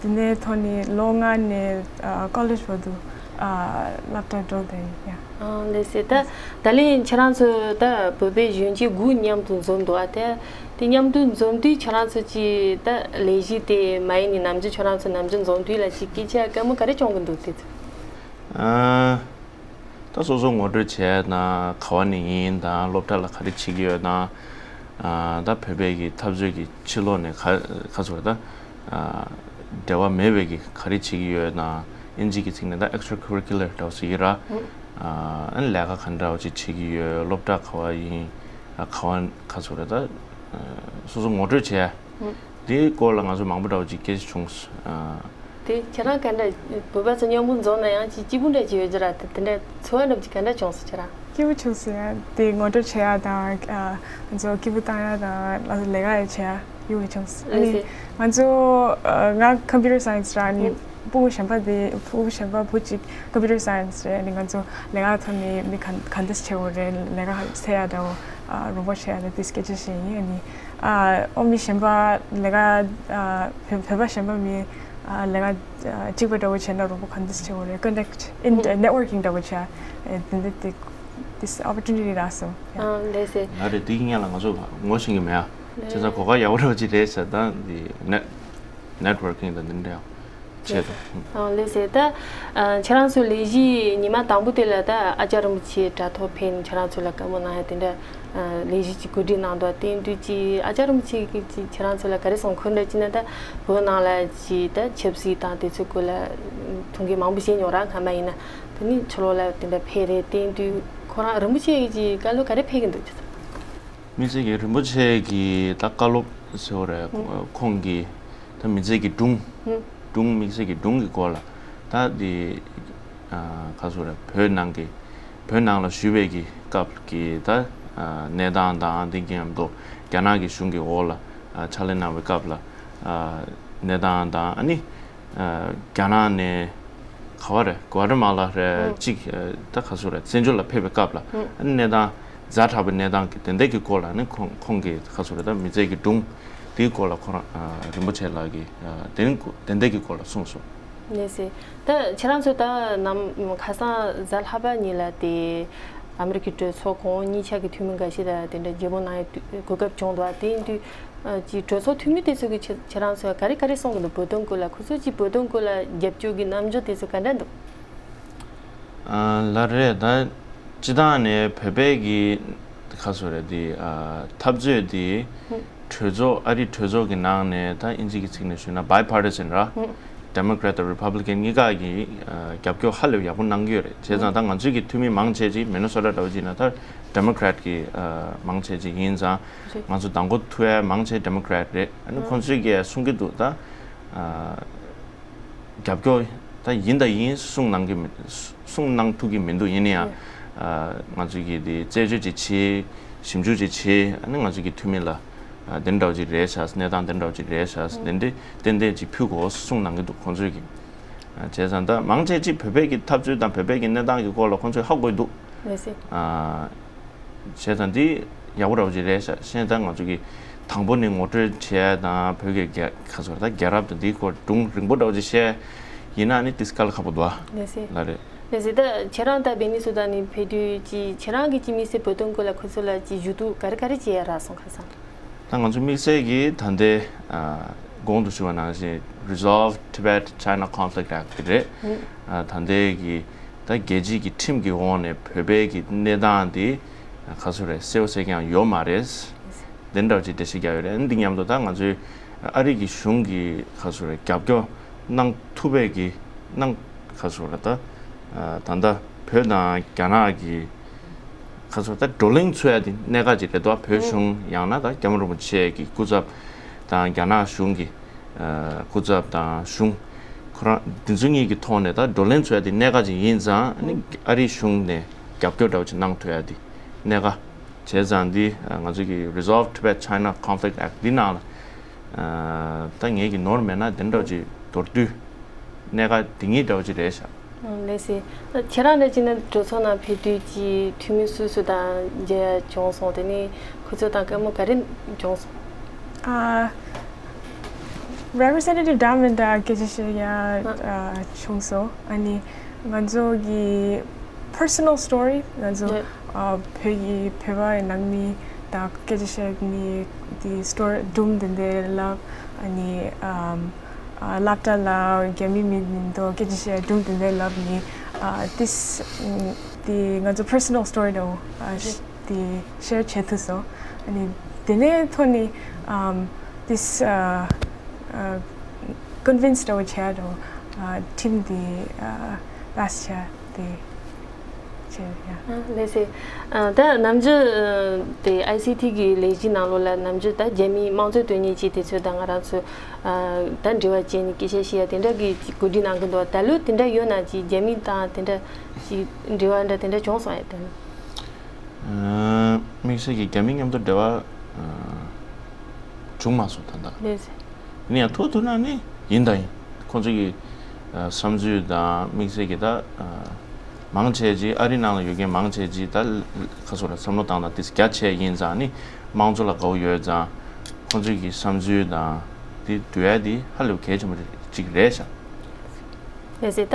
དེ་ནས་ཐོན་ནས་ལོ་ལྔ་ནས་ཨ་ཀོ་ལེཇ་བར་དུ་ཨ་སློབ་གྲྭ་འགྲོ་བསྡད་ཡིན། ཡ། ཨ་ལགས་སོ། ད་ད་ལན་ཁྱེད་རང་ཚོ་ད་བོད་པའི་གཞོན་སྐྱེས་དགུ་མཉམ་དུ་འཛོམས་འདུག་ཨ་དེ་དེ་མཉམ་དུ་འཛོམས་དུས་ཁྱེད་རང་ཚོ་ཅིག་ད་ལས་གཞི་དེ་མ་ཡིན་ནས་ནམ་རྒྱུན་ཁྱེད་རང་ཚོ་ནམ་རྒྱུན་འཛོམས་དུས་ལ་ཅིག་སྐད་ཆ་དཀའ་མོ་ག་རེ་བྱུང་གི་འདུག་དེ་ཚོ། ཨ། ད་སོ་སོ་ངོ་སྤྲོད་བྱས་དང་ག་བ་ནས་ཡིན་དང་སློབ་གྲྭ་ལ་ག་རེ་བྱེད་ཀྱི་ཡོད་དང་། ཨ། ད་བོད་པའི་གི་འཐབ་རྩོད་ཀྱི་ཕྱི་ལོགས་ནས་ག་ག་ཚོད་ད། ཨ། འབྲེལ་བ་མེད་པའི་གི་ག་རེ་བྱེད་ཀྱི་ཡོད་དང་ཨིན་ཇི་གི་ཚིག་ནས་ད་extracurricular འདྲ་བོ་ཟེར་གྱི་ར། ཨ། ཨ་ནི་ལས་ཀ་ག་འདྲ་བོ་ཅིག་བྱེད་ཀྱི་ཡོད། སློབ་གྲྭ་ག་བ་ཡིན། ཨ། ག་བ་ག་ཚོད་རེད་ད། ཨ། སོ་སོ་ངོ་སྤྲོད་བྱས། དེའི་སྐོར་ལ་ང་ཚོ་མང་པོ་འདྲ་བོ་ཅིག་སྐད་ཆ་བྱུང་སོང་། ཨ། དེ་ཁྱེད་རང་ག་འདྲ་བོད་པ་ཚོ་མཉམ་པོ་འཛོམས་ན་ཡང་ཅིག་སྐྱིད་པོ་འདྲ་ཅིག་ཡོད་ཀྱི་ར། དེ་དེ་འདྲ་ཚོར་བ་འདྲ་བོ་ཅིག་ག་འདྲ་བྱུང་སོང་ཁྱེད་རང་། སྐྱིད་པོ་བྱུང་སོང་ཡ། དེ་ངོ་སྤྲོད་བྱེད་ཡ་དང་ཨ་ང་ཚོ་སྐྱིད་པོ་བཏང་ཡ་དང་ལ་ལས་ཀ་ཡ་བྱེད་ཡ་སྐྱིད་པོ་བྱུང་སོང་། ཨ་ནི་ང་ཚོ་ཨ་ང་computer science ར། ཨ་ནི་ཕྲུ་གུ་གཞན་པ་དེ་ཕྲུ་གུ་གཞན་པ་བུ་གཅིག་computer science རེད། ཨ་ནི་ང་ཚོ་ལས་ཀ་ཐོག་ནས་མི་ག་ག་འདྲ་བྱེད་དགོས་རེད། ལས་ཀ་འཚོལ་ཡ་འདྲ་བོ་ཨ་རོགས་པ་བྱེད་ཡ་དེ་དེ་སྐད་ཆ་བཤད་ཡིན། ཨ་ནི། ཨ། ཨོ་མི་གཞན་པ་ལས་ཀ་ཨ་བོད་བོད་པ་གཞན་པ་མི་ཨ་ལས་ཀ་ཨ་གཅིག་པ་འདྲ་བོ་བྱས་ན་རོགས་པ་ག་འདྲ་བྱེད་དགོས་རེད། contact in networking འདྲ་བོ་བྱས། ཨ་དེ་འདྲ་དེ་this opportunity རག་སོང་། ཨ་ལགས་སོ། ང་རེད། དེའི་སྔོན་ལ་ང་ཚོ་ངོ་ཤེས་ཀྱི་མེད་ཨ། བྱས་ཙང་གོ་སྐབས་ཡག་པོ་རེད་པ་ཅིག་རེད་ཟེར། ད་འདི་ནེ་ནེཊ་ཝོར་ཀིང་དང་འདི་འདྲ་ཡང་བྱས་འདུག་ཨང་། ལགས་སེ། ད་ཨ་ཁྱེད་རང་ཚོའི་ལས་གཞི་ཉི་མ་དང་པོ་དེ་ལ་ད་ཨ་ཅག་རིན་པོ་ཆེ་དྲ་ཐོག་ཕེབས་ནས་ཁྱེད་རང་ཚོ་ལ་བཀའ་མོལ་གནང་ཡ་དེ་འདྲ་ལས་གཞི་ཅིག་གོ་སྒྲིག་གནང་འདུག་དེ་དུས་ཀྱི་ཨ་ཅག་རིན་པོ་ཆེ་གིས་ཅིག་ཁྱེད་རང་ཚོ་ལ་ག་རེ་གསུངས། ཁོ་འདྲ་ཅིག་ན་ད་བོད་ནང་ལ་ཅིག་ད་ཆབ་སྲིད་དང་དེ་ཚོའི་སྐོར་ལ་ཐུགས་འགན་མང་པོ་བཞེས་མྱོང་ར། སྔ་མ་ཡིན་ན་དེ་ནི་ཕྱི་ལོགས་ལ་དེ་འདྲ་ཕེབས་རེད། དེ་དུས་ཁོ་རང་རིན་པོ་ཆེ་གིས་ཅིག་བཀའ་སློབ་ག་རེ་ཕེབས་ཀྱི་འདུག་དམིགས་བསལ་གྱི་རིན་པོ་ཆེ་གི་ད་བཀའ་སློབ་ཟེར་བ་རེད། ཁོང་གི་ད་མི་ཚེ་གི་སྒྲུང་། སྒྲུང་། དམིགས་བསལ་གྱི་སྒྲུང་གི་སྐོར་ལ་ད་དེ་ག་ཟེར་རེད། བོད་ནང་གི་བོད་ནང་ལ་བཞུགས་པའི་གི་སྐབས་ཀྱི་ད་གནས་སྟངས་དང་། དེ་གི་མཉམ་དུ་རྒྱ་ནག་གི་གཞུང་གི་འོག་ལ་ཕྱག་ལས་གནང་བའི་སྐབས་ལ་གནས་སྟངས་དང་། ཨ་ནི་རྒྱ་ནག་ནས་ག་བ་རེད། གྷ་ཝ་ཏི་མ་ལ་རེད། གཅིག་ད་ག་ཟེར་རེད། བཙན་བྱོལ་ལ་ཕེབས་པའི་སྐབས་ལ་ཨ་ནི་གནས་སྟངས་ཛ་དྲག་པའི་གནས་སྟངས་ཀྱི་དེ་འདྲ་གི་སྐོར་ལ་ནི་ཁོང་ཁོང་གིས་ག་ཟེར་རེད། ད་མི་ཚེ་གི་སྒྲུང་དེའི་སྐོར་ལ་ཁོ་རང་རིན་པོ་ཆེ་ལགས་ཀྱིས་དེ་དེ་འདྲ་གི་སྐོར་ལ་གསུངས་སོང་། ལགས་སེ། ད་ཁྱེད་རང་ཚོ་ད་ནམ་ཁ་སང་གཟའ་ལྷག་པ་ཉིན་ལ་དེ་ཨ་མི་རི་ཀའི་གྲོས་ཚོགས་གོང་འོག་གཉིས་ཆ་གི་འཐུས་མི་འགའ་ཤས་ལ་དེ་འདྲ་མཇལ་འཕོ་གནང་ཡའི་གོ་སྐབས་བྱུང་འདུག་དེ་ཡིན་དུས་ཀྱི་གྲོས་ཚོགས་འཐུས་མི་དེ་ཚོ་གིས་ཁྱེད་ཁྱེད་རང་ཚོ་ག་རེ་ག་རེ་གསུང་གི་འདུག་བོད་དོན་སྐོར་ལ། ཁོ་ཚོ་གིས་བོད་དོན་སྐོར་ལ་རྒྱབ་སྐྱོར་གྱི་རྣམ་འགྱུར་དེ་ཚོ་ག་འདྲ་འདུག་ཨ་ལགས་རེད། ད་སྤྱིར་བཏང་ནས་བོད་པའི་གི་ག་ཟེར་རེད། དེ་ཨ་འཐབ་རྩོད་དེ་གྲོས་ཚོགས། ཨ་རིའི་གྲོས་ཚོགས་ཀྱི་ནང་ནས་ད་དབྱིན་ཇི་གི་ཚིག་ནས་ཞུས་ན་bipartisan ར། Democrat དང་Republican གཉིས་ཀ་གིས་ཨ་རྒྱབ་སྐྱོར་ཧ་ལས་ཡག་པོ་གནང་གི་ཡོད་རེད། བྱས་ཙང་ད་ང་ཚོའི་གི་འཐུས་མི་མང་ཆེ་ཅིག་མི་ནི་སོ་ཊ་འདྲ་བོ་ཅིག་ན་ད་Democrat གི་ཨ་མང་ཆེ་ཅིག་ཡིན་ཙང་། ང་ཚོ་མདང་དགོང་ཐུག་ཡ་མང་ཆེ་Democrat རེད། ཨ་ནི་ཁོང་ཚོས་གི་གསུང་གི་འདུག་ད་ཨ་རྒྱབ་སྐྱོར་ད་ཡིན་དང་ཡིན་གསུང་གནང་གི་མི་གསུང་གནང་ཐུབ་ཀྱི་མི་འདུག་ཡིན་ན་ཡང་ཨ་ང་ཚོས་གི་དེ་རྩད་གཅོད་ཅིག་བྱེད། ཞིབ་འཇུག་ཅིག་བྱེད། ཨ་ནི་ང་ཚོས་གི་འཐུས་མི་ལ་ཨ་དེ་འདྲ་བོ་ཅིག་རེད་ཤག་གནས་སྟངས་དེ་འདྲ་བོ་ཅིག་རེད་ཤག་དེ་འདྲ་ཏན་ཏན་ཅིག་ཕུལ་དགོས་གསུང་གནང་གི་འདུག་ཁོང་ཚོས་གི། ཨ་བྱས་ཙང་ད་མང་ཆེ་ཅིག་བོད་པའི་གི་འཐབ་རྩོད་དང་བོད་པའི་གི་གནས་སྟངས་ཀྱི་སྐོར་ལ་ཁོང་ཚོས་ཧ་གོ་གི་འདུག་ལགས་སེ། ཨ་བྱས་ཙང་འདི་ཡག་པོ་འདྲ་བོ་ཅིག་རེད་ཤག་གཞན་ད་ང་ཚོ་གི་དང་པོ་ནས་ངོ་སྤྲོད་བྱས་དང་། བོད་ཀྱི་རྒྱལ་ཁ་ཚོར་ད་རྒྱལ་རབས་དང་འདིའི་སྐོར་སྒྲུང་རིང་པོ་འདྲ་བོ་ཅིག་བཤད་ཡིན་ན་ནི་ཏིས་དཀའ་ལས་ཁག་པོ་འདུག་ཨ། ལགས་སེ། ལགས་རེད། ལགས་སེ། ད་ཁྱེད་རང་ད་བེ་ནི་སུ་ད་ནས་ཕེབས་དུས་ཀྱི་ཁྱེད་རང་གི་ཅི་དམིགས་བསལ་བོད་དོན་སྐོར་ལ་ཁོ་ཚོ་ལ་ཅི་ཞུ་གཏུག་ག་རེ་ག་རེ་བྱས་ཡ་རག་སོང་ཁ་སང་། ད་ང་ཚོ་དམིགས་བསལ་གྱིས་ད་ལྟའི་ཨ་གོང་དུ་ཞུས་པ་ནང་བཞིན་Resolve Tibet China Conflict Act དེ་རེད། ཨ་ད་ལྟའི་གི་ད་རྒྱལ་སྤྱིའི་གི་ཁྲིམས་ཀྱི་འོག་ནས་བོད་པའི་གི་གནས་སྟངས་དེ་ག་ཚོད་རེད། གསལ་པོ་གསལ་རྐྱང་ཡོད་མ་རེད། དེ་འདྲ་བ་ཅིག་འགྲེལ་བཤད་རྒྱག་ཡོད་རེད། འདི་མཉམ་དུ་ད་ང་ཚོའི་ཨ་རི་གི་གཞུང་གི་ག་ཚོད་རེད། རྒྱབ་སྐྱོར་གནང་ཐུབ་པའི་གི་གནང་ག་ཚོད་རེད། ད་ད་ལྟ་བོད་དང་རྒྱ་ནག་གི་ཁ་ཚོ་ད་བགྲོ་གླེང་ཚོགས་ཡ་དེ་གནད་འགག་ཅིག་རེད་དོ། བོད་གཞུང་ཡང་ན་ད་རྒྱ་མོ་རིན་པོ་ཆེ་གི་སྐུ་ཚབ་དང་རྒྱ་ནག་གཞུང་གི་ཨ་སྐུ་ཚབ་དང་གཞུང་ཁོ་རང་དེ་ཚོ་གཉིས་ཀྱི་ཐོག་ནས་ད་བགྲོ་གླེང་ཚོགས་ཡ་དེ་གནད་འགག་ཅིག་ཡིན་ཙང་། ཨ་ནི་ཨ་རིའི་གཞུང་ནས་རྒྱབ་སྐྱོར་འདྲ་བོ་ཅིག་གནང་ཐུབ་ཡ་དེ་གནད་འགག་བྱས་ཙང་། འདི་ང་ཚོ་གི་Resolve Tibet China Conflict Act འདི་ནང་ལ་ཨ་ད་ངེད་ཀྱི་ནོར་མེད་ན་དེ་འདྲ་ཅིག་མདོར་བསྡུས་གནད་འགག་དེ་གཉིས་འདྲ་བོ་ཅིག་རེད་ཤག་ཨང་། ལགས་སེ། ཁྱེད་རང་འདྲ་བྱས་ན་གྲོས་ཚོགས་ནང་ཕེབས་དུས་ཀྱི་འཐུས་མི་སུ་སུ་དང་མཇལ་ཡ་བྱུང་སོང་། དེ་ནས་ཁོ་ཚོ་དང་བཀའ་མོལ་ག་རེ་བྱུང་སོང་། ཨ། Representative Diamond དང་སྐད་ཆ་བཤད་ཡ་ཨ་བྱུང་སོང་། ཨ་ནི་ང་ཚོ་གི་personal story ང་ཚོ་ཨ་བོད་ཀྱི་བོད་པ་ནང་མི་དང་སྐད་ཆ་བཤད་མི་དེ་story སྒྲུང་དེ་འདྲ་ལབ། ཨ་ནི་ཨམ། ཨ་སློབ་གྲྭ་ལ་རྒྱ་མི་མི་མི་འདུག་སྐད་ཆ་བཤད་སྒྲུང་དེ་འདྲ་ལབ་ནི་ཨ་ཏིས་དེ་ང་ཚོ་personal story དང་ཨ་དེ་share བྱེད་ཐུབ་སོང་། ཨ་ནི་དེ་ནས་ཐོག་ནས་ཨམ་ཏིས་ཨ་ཨ་convince འདྲ་བོ་བྱས་འགྲོ། ཨ་ཁྲིམས་དེ་ཨ་pass བྱས་དེ། བྱས་ཡ། ཨ་ལགས་སེ། ཨ་ད་ནམ་རྒྱུན་ཨ་དེ་ཨའི་སི་ཐི་གི་ལས་གཞི་ནང་ལོགས་ལ་ནམ་རྒྱུན་ད་རྒྱ་མིའི་དམངས་གཙོ་དོན་གཉེར་ཅན་དེ་ཚོ་དང་ང་རང་ཚོ་ཨ་ད་འབྲེལ་བ་བྱས་ནས་སྐད་ཆ་བཤད་ཡ་དེ་འདྲ་གི་ཅིག་གོ་སྒྲིག་གནང་གི་འདུག་ད་ལོ་དེ་འདྲ་ཡོད་ན་ཅིག་རྒྱ་མི་དང་དེ་འདྲ་ཅིག་འབྲེལ་བ་འདྲ་དེ་འདྲ་བྱུང་སོང་ཡ་ད་ལོ། ཨ་དམིགས་བསལ་གྱི་རྒྱ་མི་མཉམ་དུ་འབྲེལ་བ་ཨ་བྱུང་མ་སོང་ད་ལྟ། ལགས་སེ། ཡིན་ཡང་ཐུག་ཐུག་ན་ནི་ཡིན་དང་ཡིན། ཁོང་ཚོ་གི་ཨ་བསམ་ཚུལ་དང་དམིགས་བསལ་གྱི་ད་ཨ་མང་ཆེ་ཅིག་ཨ་རི་ནང་ལ་ཡོད་མཁན་མང་ཆེ་ཅིག་ད་ཁ་སོ་ལ་བསམ་བློ་བཏང་སྟངས་དེ་རྒྱ་ཆེ་ཡིན་ཙང་ནི་དམངས་གཙོ་ལ་དགའ་བོ་ཡོད་ཙང་། ཁོང་ཚོ་གི་བསམ་ཚུལ་དང་དེ་འདོད་ཡ་དེ་ཧ་ལས་པ་གལ་ཆེན་པོ་ཅིག་རེད་ཤག་ལགས་སེ། ད་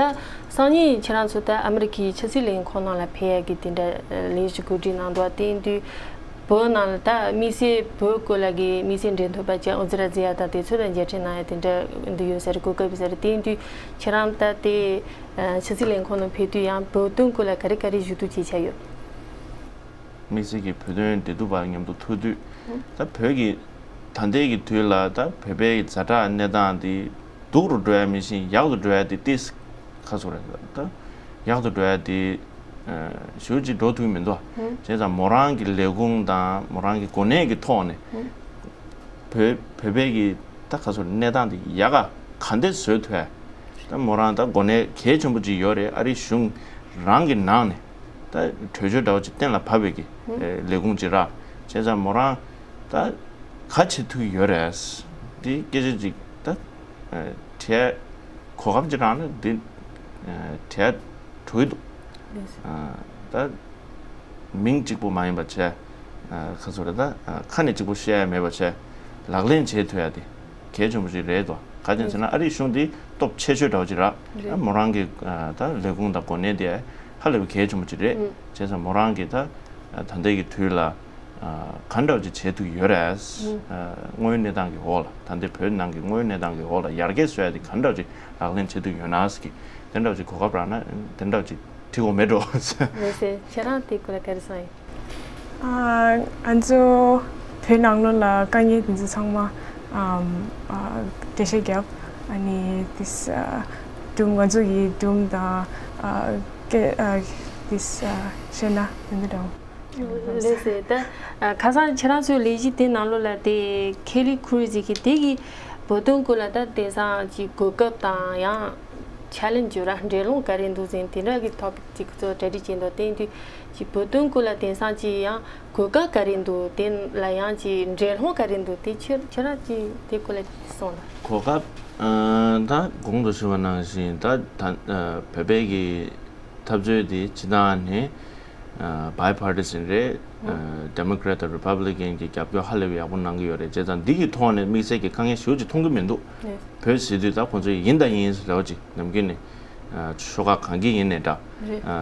སང་ཉིན་ཁྱེད་རང་ཚོ་ད་ཨ་མི་རི་ཀའི་ཕྱི་སྲིད་ལས་ཁུངས་ནང་ལ་ཕེབས་ཡ་གི་དེ་འདྲ་ལས་གཞི་གོ་སྒྲིག་གནང་འདུག་དེ་ཡིན་དུས་ བོད་ནང་ལ་ད་དམིགས་བསལ་བོད་སྐོར་ལ་གི་དམིགས་བསལ་འབྲེལ་མཐུད་པ་ཅིག་ཨོ་ཛི་ར་ཛི་ཡ་དང་དེ་ཚོ་དང་མཇལ་འཕྲད་གནང་ཡ་དེ་འདྲ་འདི་ཡོད་ས་རེད། གོ་སྐབས་ཡོད་ས་རེད། དེ་ཡིན་དུས་ཁྱེད་རང་ད་དེ་ཕྱི་སྲིད་ལས་ཁུངས་ནང་ཕེབས་དུས་ཡང་བོད་དོན་སྐོར་ལ་ག་རེ་ག་རེ་ཞུ་གཏུག་བྱེད་འཆར་ཡོད། དམིགས་བསལ་གྱི་བོད་དོན་བདེ་སྡུག་པ་མཉམ་དུ་ཐུག་དུས་ད་བོད་ཀྱི་ད་ལྟའི་གི་དུས་ལ་ད་བོད་པའི་ཛ་དྲག་གནས་སྟངས་འདི་སྡུག་རུ་འགྲོ་ཡ་མི་ཤེས། ཡག་ཏུ་འགྲོ་ཡ་དེ་ཏིས་ཁ་སོ་རེད། ད་ཡག་ཏུ་འགྲོ་ཡ་དེ་ཞུ་ཅིག་འགྲོ་ཐུབ་མི་འདུག་བྱས་ཙང་མོ་རང་གི་ལས་ཁུངས་དང་མོ་རང་གི་གོ་གནས་ཀྱི་ཐོག་ནས་བོད་བོད་པའི་གི་ད་ཁ་སོ་གནས་སྟངས་དེ་ཡག་ག་ག་འདྲ་བཟོ་ཐུབ་ཡ། ད་མོ་རང་ད་གོ་གནས་གལ་ཆེན་པོ་ཅིག་ཡོད་རེད། ཨ་རི་གཞུང་རང་གི་ནང་ནས་ད་གྲོས་ཆོད་འདྲ་བོ་ཅིག་གཏན་ལ་ཕབ་པའི་གི་ལས་ཁུངས་ཅིག་ར། བྱས་ཙང་མོ་རང་ད་ག་བྱེད་ཐུབ་ཡོད་རེད། འདི་སྐད་ཆ་ཅིག་ད་དྲན་གོ་སྐབས་ཅིག་རག་ན་འདི་དྲན་འགྲོ་གི་འདུག་ད་མིང་གཅིག་པོ་མ་ཡིན་པ་བྱས། ཁ་ཚུར་ད་ཁ་ནས་གཅིག་པོ་བཤད་ཡ་མེད་པ་བྱས། ལག་ལེན་བྱེད་ཐུབ་ཡ་དེ་གལ་ཆེན་པོ་ཞིག་རེད་དོ། ག་ཅི་ཟེར་ན་ཨ་རིའི་གཞུང་འདི་སྟོབས་ཆེ་ཤོས་འདྲ་བོ་ཅིག་རག་མོ་རང་གི་ད་ལས་ཁུངས་དང་གོ་གནས་དེ་ཧ་ལས་པའི་གལ་ཆེན་པོ་ཅིག་རེད། བྱས་ཙང་མོ་རང་གི་ད་ད་ལྟའི་གི་དུས་ལ་ག་འདྲ་བོ་ཅིག་བྱེད་ཐུབ་ཡོད་རེད། དངོས་ཡོད་གནས་སྟངས་ཀྱི་འོག་ལ་ད་ལྟའི་བོད་ནང་གི་དངོས་ཡོད་གནས་སྟངས་ཀྱི་འོག་ལ་ཡར་རྒྱས་བཟོ་ཡ་དེ་ག་འདྲ་བོ་ཅིག་ལག་ལེན་བྱེད་ཐུབ་ཡོད་ན་ཟེར་གི། དེ་འདྲ་བོ་ཅིག་གོ་སྐབས་རག་ན་དེ་འདྲ་བོ་ཅིག་འགྲིག་གོ་མེད་འགྲོ། རེད་ཟེར། ཁྱེད་རང་དེ་སྐོར་ལ་ག་རེ་བསམ་ཡོད། ང་ཚོ་བོད་ནང་ལོགས་ལ་དཀའ་ངལ་དེ་ཚོ་ཚང་མ་འགྲེལ་བཤད་བརྒྱབ། ཨ་ནི་དེ་དུམ་ང་ཚོ་གི་དུམ་དང་དེ་བཤད་ན་དེ་འདྲ་འདྲ་བོ། ལགས་སེ། ད་ཁ་སང་ཁྱེད་རང་ཚོའི་ལས་གཞི་དེ་ནང་ལོགས་ལ་དེ་ཁེ་ལི་ཁུ་རི་ཟེར་གི་དེ་གི་བོད་དོན་སྐོར་ལ་ད་དེང་སང་ཅིག་གོ་སྐབས་དང་ཡང་ཆ་ལེན་ཇི་ར་འགྲན་སློང་ག་རེ་འདུག་ཟེར་དེ་འདྲ་གི་ཐོ་པིག་ཅིག་ཚོ་གྲ་སྒྲིག་བྱས་འདུག་དེ་ཡིན་དུས་ཅིག་བོད་དོན་སྐོར་ལ་དེང་སང་ཅིག་ཡང་གོ་སྐབས་ག་རེ་འདུག་དེ་ལ་ཡང་ཅིག་འགྲན་སློང་ག་རེ་འདུག་དེ་ཁྱེད་ཁྱེད་རང་ཅིག་དེ་སྐོར་ལ་གསུངས་དང་། གོ་སྐབས་ད་གོང་དུ་ཞུས་པ་ནང་བཞིན་ད་ད་བོད་པའི་གི་འཐབ་རྩོད་དེ་སྤྱི་བཏང་ནས་bipartisan་རེད། Democrat་དང་Republican་གྱི་རྒྱབ་སྐྱོར་ཧ་ལས་པའི་ཡག་པོ་གནང་གི་ཡོད་རེད། བྱས་ཙང་འདི་གི་ཐོག་ནས་དམིགས་བསལ་གྱི་དཀའ་ངལ་ཞེ་པོ་ཅིག་མཐོང་གི་མི་འདུག་བོད་ཟེར་དུས་ད་ཁོང་ཚོས་ཡིན་དང་ཡིན་ཟེར་ལབ་ཅིག་ནམ་རྒྱུན་ནས་ཤོག་ཁག་གང་གི་ཡིན་ནས་འདྲ།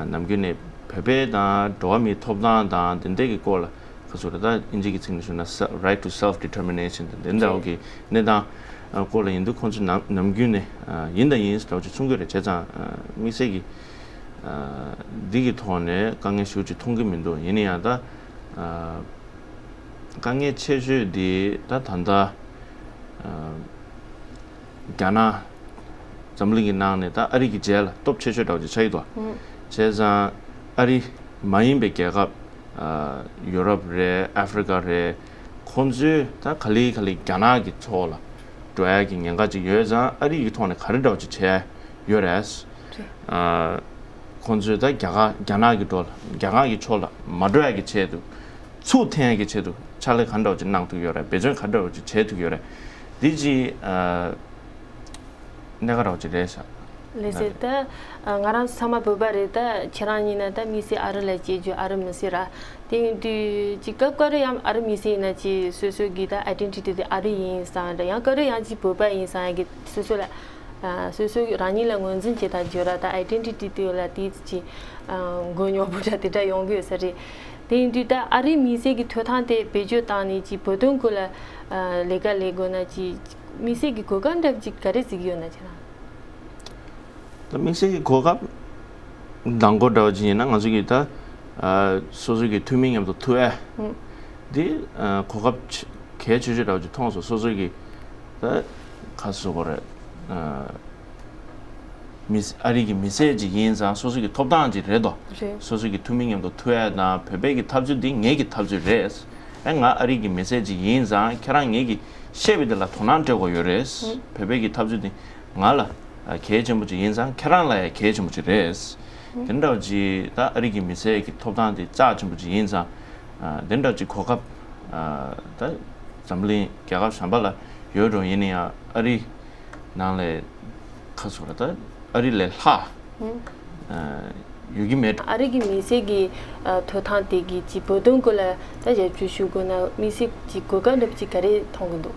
ནམ་རྒྱུན་ནས་བོད་པའི་དང་འགྲོ་བ་མིའི་ཐོབ་ཐང་དང་དེ་འདྲ་གི་སྐོར་ལ་ཁ་ཚུར་ད་ཨིན་ཇི་གི་ཚིག་ནས་ཞུ་ན་right to self determination་དང་དེ་འདྲ་གི་གནས་སྟངས་སྐོར་ལ་ཡིན་དུས་ཁོང་ཚོས་ནམ་ནམ་རྒྱུན་ནས་ཡིན་དང་ཡིན་ཟེར་ལབ་ཅིག་གསུང་གི་རེད། བྱས་ཙང་དམིགས་བསལ་གྱི། འདི་གི་ཐོག་ནས་དཀའ་ངལ་ཞེ་པོ་ཅིག་མཐོང་གི་མི་འདུག་ཡིན་ན་ཡང་ད་དཀའ་ངལ་ཆེ་ཤོས་འདི་ད་ད་ལྟ་རྒྱ་ནག་འཛམ་གླིང་གི་ནང་ནས་ད་ཨ་རི་གི་རྗེས་ལ་སྟོབས་ཆེ་ཤོས་འདྲ་བོ་ཅིག་ཆགས་ཀྱི་འདུག་བྱས་ཙང་ཨ་རི་མ་ཡིན་པའི་རྒྱལ་ཁབ་ཡུ་རོབ་རེད། ཨ་ཧྥི་རི་ཀ་རེད། ཁོང་ཚོས་ད་ག་ལེ་ག་ལེ་རྒྱ་ནག་གི་ཕྱོགས་ལ་འགྲོ་ཡ་གི་ཉེན་ཁ་ཅིག་ཡོད་ཙང་ཨ་རི་གི་ཐོག་ནས་ག་རེ་འདྲ་བོ་ཅིག་བྱས་ཡོད་རེད། ཁོང་ཚོས་ད་རྒྱ་གར་རྒྱ་ནག་གི་འགྲོ་ལ་རྒྱ་ནག་གི་ཕྱོགས་ལ་མ་འགྲོ་ཡ་གི་ཆེད་དུ་ཚུར་འཐེན་ཡ་གི་ཆེད་དུ་ཕྱག་ལས་ག་འདྲ་བོ་ཅིག་གནང་ཐུབ་ཡོད་རེད། འབད་བརྩོན་ག་འདྲ་བོ་ཅིག་བྱེད་ཐུབ་ཡོད་རེད། འདི་ཅིག་གནད་འགག་འདྲ་བོ་ཅིག་རེད་ཤག་ལགས་སེ། ད་ང་རང་ཚང་མ་བོད་པ་རེད། ད་ཁྱེད་རང་ཡིན་ན་ད་དམིགས་བསལ་ཨ་རི་ལ་སྐྱེས་རྒྱུ་ཨ་རི་མི་སེར་ར། དེ་ཡིན་དུས་ཅིག་སྐབས་ཀ་རེ་ཡང་ཨ་རི་མི་སེར་ཡིན་ན་ཅིག་སོ་སོ་གི་ད་ཨའི་ཌེན་ཊི་ཊི་དེ་ཨ་རི་ཡིན་བསམ་འདྲ། ཡང་ཀ་རེ་ཡང་ཅིག་བོད་པ་ཡིན་བསམ་ཡ་གི་སོ་སོ་ལ་སོ་སོ་རང་ཉིད་ལ་ངོས་འཛིན་བྱེད་སྟངས་བརྗོད་ར་ད་ཨའི་ཌེན་ཊི་ཊི་དེ་ལ་དེ་ཅིག་མགོ་རྙོག་པོ་འདྲ་དེ་འདྲ་ཡོང་གི་ཡོད་ས་རེད། དེ་ཡིན་དུས་ད་ཨ་རི་མི་སེར་གི་ཐོབ་ཐང་དེ་བེད་སྤྱོད་བཏང་ནས་ཅིག་བོད་དོན་སྐོར་ལ་ལས་ཀ་ལས་དགོས་ན་ཅིག་དམིགས་བསལ་གི་གོ་སྐབས་འདྲ་ཅིག་ག་རེ་གཟིགས་ཡོད་ན་ཁྱེད་རང་། ད་དམིགས་བསལ་གྱི་གོ་སྐབས་དང་པོ་འདྲ་བ་ཅིག་ཡིན་ན་ང་ཚོ་གི་ད་སོ་སོ་གི་འཐུས་མི་མཉམ་དུ་ཐུག་ཨེ། འདི་གོ་སྐབས་གལ་ཆེ་ཤོས་འདྲ་བ་ཅིག་མཐོང་སོང་། སོ་སོ་གི་ད་ག་སོ་གོ་རེད། མི་ཨ་རི་གི་མི་སེར་ཅིག་ཡིན་ཙང་སོ་སོ་གི་ཐོབ་ཐང་ཅིག་རེད་དོ། རེད། སོ་སོ་གི་འཐུས་མི་མཉམ་དུ་ཐུག་ཨེ་དང་བོད་པའི་གི་འཐབ་རྩོད་འདི་ངེད་ཀྱི་འཐབ་རྩོད་རེད། ཨེ་ང་ཨ་རི་གི་མི་སེར་ཅིག་ཡིན་ཙང་ཁྱེད་རང་ངེད་ཀྱི་བཤད་པའི་དེ་ལ་དོ་སྣང་སྤྲད་དགོས་ཡོད་རེད། བོད་པའི་གི་འཐབ་རྩོད་འདི་ང་ལ་གལ་ཆེན་པོ་ཅིག་ཡིན་ཙང་ཁྱེད་རང་ལ་ཡང་གལ་ཆེན་པོ་ཅིག་རེད། དེ་འདྲ་བ་ཅིག་ད་ཨ་རི་གི་མི་སེར་གྱི་ཐོབ་ཐང་དེ་རྩ་ཆེན་པོ་ཅིག་ཡིན་ཙང་དེ་འདྲ་ཅིག་གོ་སྐབས་ད་འཛམ་གླིང་རྒྱལ་ཁབ་གཞན་པ་ལ་ཡོད་རུང་ཡིན་ན་ཡང་ཨ་རི་ནང་ལས་ཁ་ཚུར་ད་ཨ་རི་ལས་ལྷག་ཡོད་ཀྱི་མེད། ཨ་རི་གི་མི་སེར་གྱི་ཐོབ་ཐང་དེ་གི་ཅིག་བོད་དོན་སྐོར་ལ་ད་ཞབས་ཞུ་ཞུ་དགོས་ན་དམིགས་བསལ་གྱི་གོ་སྐབས་འདྲ་པོ་ཅིག་ག་རེ་མཐོང་གི་འདུག་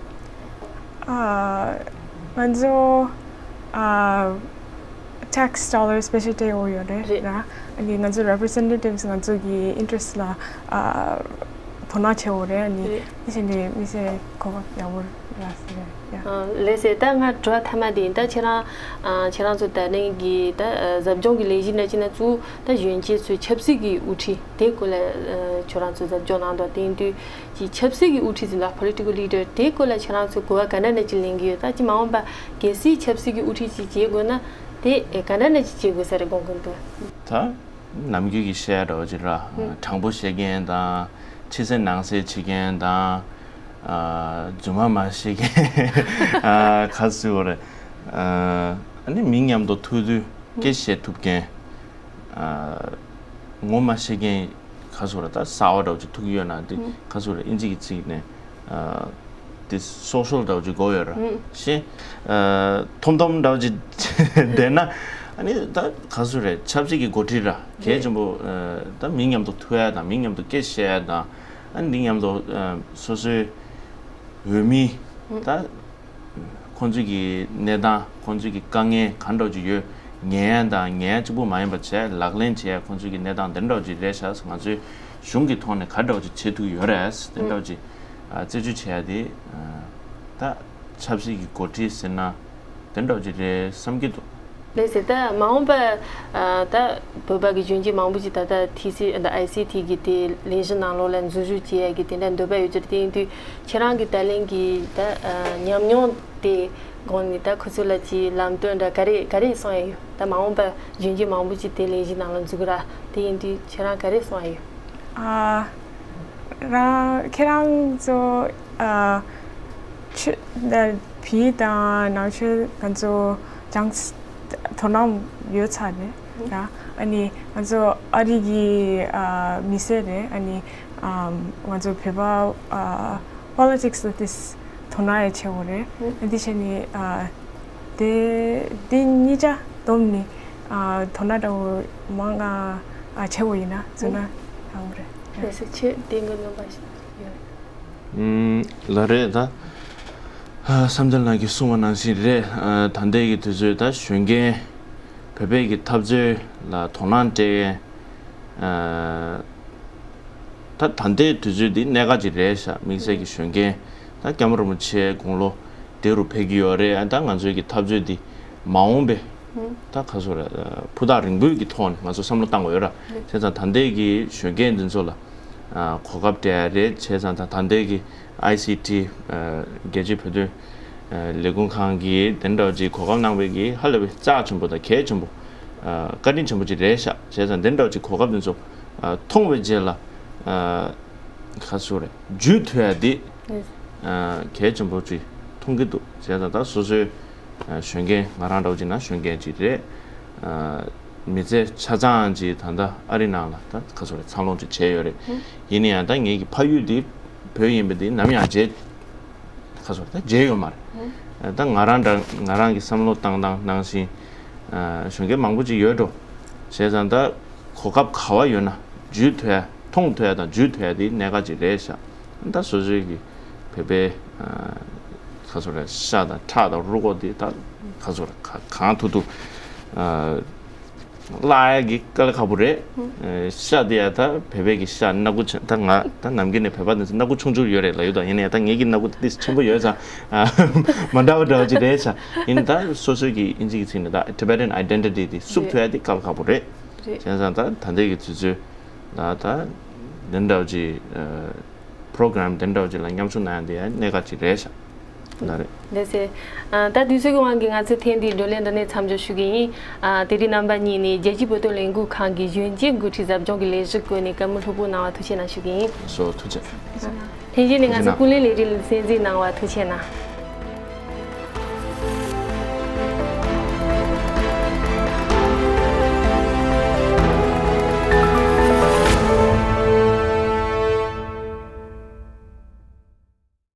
ང་ཚོ་tax dollars་སྤེ་ཤལ་སྤྲད་དགོས་ཡོད་རེད། རེད། ཨ་ནི་ང་ཚོ་representatives་ང་ཚོ་གི་interest་ལ་ཨ་ དོ་སྣང་ཆེ་བོ་རེད། ཨ་ནི་རེད། དེ་བཞིན་དུ་དམིགས་བསལ་གོ་སྐབས་ཡག་པོ་རག་སོང་རེད་ཡ། ཨ། ལགས་སེ། ད་ང་དྲི་བ་མཐའ་མ་དེ་ཡིན། ད་ཁྱེད་རང་ཨ་ཁྱེད་རང་ཚོ་ད་ནས་ཀྱི་ད་ཨ་ཟབ་སྦྱོང་གི་ལས་གཞི་ནང་བཞིན་ན་ཚུར་ད་གཞོན་སྐྱེས་ཚོའི་ཆབ་སྲིད་ཀྱི་དབུ་ཁྲིད་དེ་སྐོར་ལ་ཨ་ཁྱེད་རང་ཚོ་ཟབ་སྦྱོང་གནང་དོ། དེ་ཡིན་དུས་ཀྱི་ཆབ་སྲིད་ཀྱི་དབུ་ཁྲིད་ཟེར་ན་political leader དེའི་སྐོར་ལ་ཁྱེད་རང་ཚོ་གོ་བ་ག་འདྲ་འདྲ་ཅིག་ལེན་གྱི་ཡོད། ད་ཅི་མ་འོངས་པ་གལ་སྲིད་ཆབ་སྲིད་ཀྱི་དབུ་ཁྲིད་ཅིག་བྱེད་དགོས་ན་དེ་ཨེ་ག་འདྲ་འདྲ་ཅིག་བྱེད་དགོས་ས་རེད་དགོངས་ཀྱི་འདུག་ད་ནམ་རྒྱུན་གྱི་བཤད་ཡ་འདྲ་བོ་ཅིག་ར། ཨུ། དྲང་པོ་བཤད་མཁན་དང་ཕྱི་གསལ་ནང་གསལ་བྱེད་མཁན་དང་། ཨ། རྫུན་མ་མ་བཤད་མཁན། ཨ། ག་ཟེར་དགོས་རེད། ཨ། ཨ་ནི་མི་མཉམ་དུ་ཐུག་དུས་སྐད་བཤད་ཐུབ་མཁན། ཨ། ངོ་མ་བཤད་མཁན་ག་ཟེར་དགོས་རེད། ད་གསར་པ་འདྲ་བོ་ཅིག་ཐུག་གི་ཡོད་ན་དེ་ཨུ། ག་ཟེར་དགོས་རེད། ཨིན་ཇི་གི་ཚིག་ནས། ཨ། དེ་social འདྲ་བོ་ཅིག་དགོས་ཡོད་ར། ཨུ། ཤེས། ཨ། ཐོམ་ཐོམ་འདྲ་བོ་ཅིག་བསྡད་ན། ཨ་ནི་ད་ག་ཟེར་དགོས་རེད། ཆབ་སྲིད་ཀྱི་འགོ་ཁྲིད་ར་གལ་ཆེན་པོ། ཨ། ད་མི་མཉམ་དུ་ཐུག་ཡ་དང་མི་མཉམ་དུ་སྐད་བཤད་ཡ་དང་། ཨ་ནི་མཉམ་དུ་ཨ་སོ་སོའི་འོས་མི་ད་ཁོང་ཚོའི་གི་གནས་སྟངས། ཁོང་ཚོའི་གི་དཀའ་ངལ་གང་འདྲ་ཅིག་ཡོད། ངན་ཡ་དང་ངན་ཡ་གཅིག་པུ་མ་ཡིན་པ་བྱས་ལག་ལེན་བྱས་ཡ། ཁོང་ཚོའི་གི་གནས་སྟངས་དེ་འདྲ་ཅིག་རེད་ཤག་ང་ཚོའི་གཞུང་གི་ཐོག་ནས་ག་འདྲ་ཅིག་བྱེད་ཐུབ་ཀྱི་ཡོད་རེད། དེ་འདྲ་ཅིག་ཨ་རྩད་གཅོད་བྱེད་ཡ་དེ་ཨ་ད་ཆབ་སྲིད་ཀྱི་འགོ་ཁྲིད་ཟེར་ན་དེ་འདྲ་ཅིག་རེད་བསམ་གྱི་འདུག་ལགས་སེ། ད་མ་འོངས་པ་ཨ་ད་བོད་པ་གི་གཞོན་སྐྱེས་མང་པོ་ཅིག་ད་ལྟ་ཐི་སི་ད་ཨའི་སི་ཐི་གི་དེ་ལས་གཞི་ནང་ལོགས་ལ་འཛུལ་ཞུགས་བྱེད་ཡ་གི་དེ་འདྲ་འདོད་པ་ཡོད་ཚུལ། དེ་ཡིན་དུས་ཁྱེད་རང་གི་ད་ལན་གྱི་ད་ཨ་ཉམས་མྱོང་དེ་སྒང་ནས་ད་ཁོ་ཚོ་ལ་ཅིག་ལམ་སྟོན་འདྲ་ག་རེ་ག་རེ་གསུང་ཡ་ཡོད། ད་མ་འོངས་པ་གཞོན་སྐྱེས་མང་པོ་ཅིག་དེ་ལས་གཞི་ནང་ལ་འཛུལ་གི་ར། དེ་ཡིན་དུས་ཁྱེད་རང་ག་རེ་གསུང་ཡ་ཡོད། ཨ། རང་ཁྱེད་རང་ཚོ་ཨ་ཆོས་ད་བོད་དང་ནང་ཆོས་ང་ཚོ་སྦྱངས་དོ་སྣང་ཡོད་ཚར་རེད་ར། ཨ་ནི་ང་ཚོ་ཨ་རི་གི་ཨ་མི་སེར་རེད། ཨ་ནི་ཨ་ང་ཚོ་བོད་པ་ཨ་politics ལ་ཏིས་དོ་སྣང་ཡང་ཆེ་བོ་རེད། ཨ་འདི་བྱས་ནི་ཨ་དེ་དེ་གཉིས་ཆ་བསྡོམས་ནི་ཨ་དོ་སྣང་འདྲ་བོ་མང་ང་ཨ་ཆེ་བོ་ཡིན་ན་བཟོ་ན་ཡག་པོ་རེད། ལགས་སེ། ཆེད་དེ་འགོ་ནོམ་པ་ཞིག་ཡོད། ཨུམ། ལགས་རེད། ད་ཨ་བསམ་གཏན་ལགས་ཀྱིས་གསུངས་པ་ནང་བཞིན་རེད། ཨ་ད་ལྟའི་གི་དུས་ཚོད་ད་གཞོན་སྐྱེས་བོད་པའི་གི་འཐབ་རྩོད་ལ་དོ་སྣང་སྤྲད་མཁན། ཨ་ད་ད་ལྟའི་དུས་ཚོད་འདི་གནད་འགག་ཅིག་རེད་ཤག་དམིགས་བསལ་གྱི་གཞོན་སྐྱེས་ད་སྐྱབས་མགོན་རིན་པོ་ཆེའི་དགུང་ལོ་དེ་རུ་ཕེབས་ཀྱི་ཡོད་རེད། ཨ་ད་ང་ཚོའི་གི་འཐབ་རྩོད་འདི་མ་འོངས་པའི་ད་ག་ཟེར་རེད། ཕུ་ཐག་རིང་པོའི་གི་ཐོག་ནས་ང་ཚོ་བསམ་བློ་བཏང་དགོས་ཡོད་ར། བྱས་ཙང་ད་ལྟའི་གི་གཞོན་སྐྱེས་འདི་ཚོ་ལ་ཨ་གོ་སྐབས་སྤྲད་ཡ་རེད། བྱས་ཙང་ད་ད་ལྟའི་གི་ཨའི་སི་ཊི་ཨ་རྒྱལ་སྤྱིའི་བོད་དོན་ཨ་ལས་ཁུངས་ཁང་གིས་དེ་འདྲ་ཅིག་གོ་སྐབས་གནང་བའི་གི་ཧ་ལས་པའི་རྩ་ཆེན་པོ་དང་གལ་ཆེན་པོ་ཨ་བཀའ་དྲིན་ཆེན་པོ་ཅིག་རེད་ཤག་བྱས་ཙང་དེ་འདྲ་ཅིག་གོ་སྐབས་འདི་ཚོ་ཨ་མཐོང་བའི་རྗེས་ལ་ཨ་ག་ཟེར་རེད། བརྒྱུད་ཐུབ་ཡ་འདི་ཨ་གལ་ཆེན་པོ་ཅིག་མཐོང་གི་འདུག་བྱས་ཙང་ད་སོ་སོའི་ཨ་གཞོན་སྐྱེས་ང་རང་འདྲ་བོ་ཅིག་ན་གཞོན་སྐྱེས་ཅིག་རེད། ཨ་མི་ཚེ་ཆ་ཚང་ཅིག་ད་ལྟ་ཨ་རི་ནང་ལ་ད་ག་ཟེར་རེད། འཚར་ལོངས་ཅིག་བྱས་ཡོད་རེད། ཡིན་ན་ཡང་ད་ངེད་ཀྱི་ཕ་ཡུལ་འདི་བོད་ཡིན་པ་འདི་ནམ་ཡང་བརྗེད་ག་ཟེར་རེད། ད་བརྗེད་ཡོད་མ་རེད། ད་ང་རང་འདྲ་ང་རང་གི་བསམ་བློ་བཏང་སྟངས་ནང་བཞིན་ཨ་གཞོན་སྐྱེས་མང་པོ་ཅིག་ཡོད་འགྲོ། བྱས་ཙང་ད་གོ་སྐབས་ག་བ་ཡོད་ན་བརྒྱུད་ཐུབ་ཡ། མཐོང་ཐུབ་ཡ་དང་བརྒྱུད་ཐུབ་ཡ་དེ་གནད་འགག་ཅིག་རེད་ཤག་ད་སོ་སོའི་གི་བོད་པའི་ཨ་ག་ཟེར་རེད། ཤ་དང་ཁྲག་དང་རུས་ཁོག་དེ་ད་ག་ཟེར་རེད། ག་གང་ཐུབ་ཐུབ་ཨ་བརླག་ཡ་གི་དཀའ་ལས་ཁག་པོ་རེད། ཨ་ཤ་དེ་ཡ་ད་བོད་པའི་གི་ཤ་སྣ་ཁུག་ཆེ། ད་ང་ད་ནམ་རྒྱུན་ནས་བོད་པ་དེ་ཚོ་སྣ་ཁུག་ཆུང་ཆུང་ཡོད་རེད་ལབ་ཡོད། ད་ཡིན་ན་ཡང་ད་ངེད་ཀྱི་སྣ་ཁུག་དེ་ཆེན་པོ་ཡོད་ཙང་ཨ་མ་འདྲ་བ་འདྲ་བ་ཅིག་རེད་ཤག་ཡིན་ད་སོ་སོའི་གི་ཨིན་ཇི་གི་ཚིག་ནས་ད་Tibetan identity དེ་བསུབ་ཐུབ་ཡ་དེ་དཀའ་ལས་ཁག་པོ་རེད། རེད། བྱས་ཙང་ད་ད་ལྟའི་གི་དུས་ཚོད་ལ་ད་འདི་འདྲ་བ་ཅིག་ཨ་program འདི་འདྲ་བ་ཅིག་ལ་མཉམ་ཞུགས་གནང་ཡ་འདི་ཡང་གནད་འགག་ཅིག་རེད་ཤག་ལགས་རེད། ལགས་སེ། ཨ་ད་དུས་ཚོད་ཀྱི་དབང་གིས་ང་ཚོས་ཐེངས་འདིའི་བགྲོ་གླེང་འདི་ནས་མཚམས་འཇོག་ཞུ་གི་ཡིན། ཨ་དེ་རིང་རྣམ་པ་གཉིས་ནས་རྒྱལ་སྤྱིའི་བོད་དོན་ལས་འགུལ་ཁང་གི་གཞོན་སྐྱེས་འགོ་ཁྲིད་ཟབ་སྦྱོང་གི་ལས་གཞི་བཀོད་ནས་བཀའ་མོལ་ལྷུག་པོ་གནང་བར་ཐུགས་རྗེ་གནང་ཞུ་གི་ཡིན། སོ་ཐུགས་རྗེ། ལྷན་རྒྱས་ནས་ང་ཚོའི་ཀུན་གླེང་ལས་རིམ་ལ་གསན་གཟིགས་གནང་བར་ཐུགས་རྗེ་གནང་།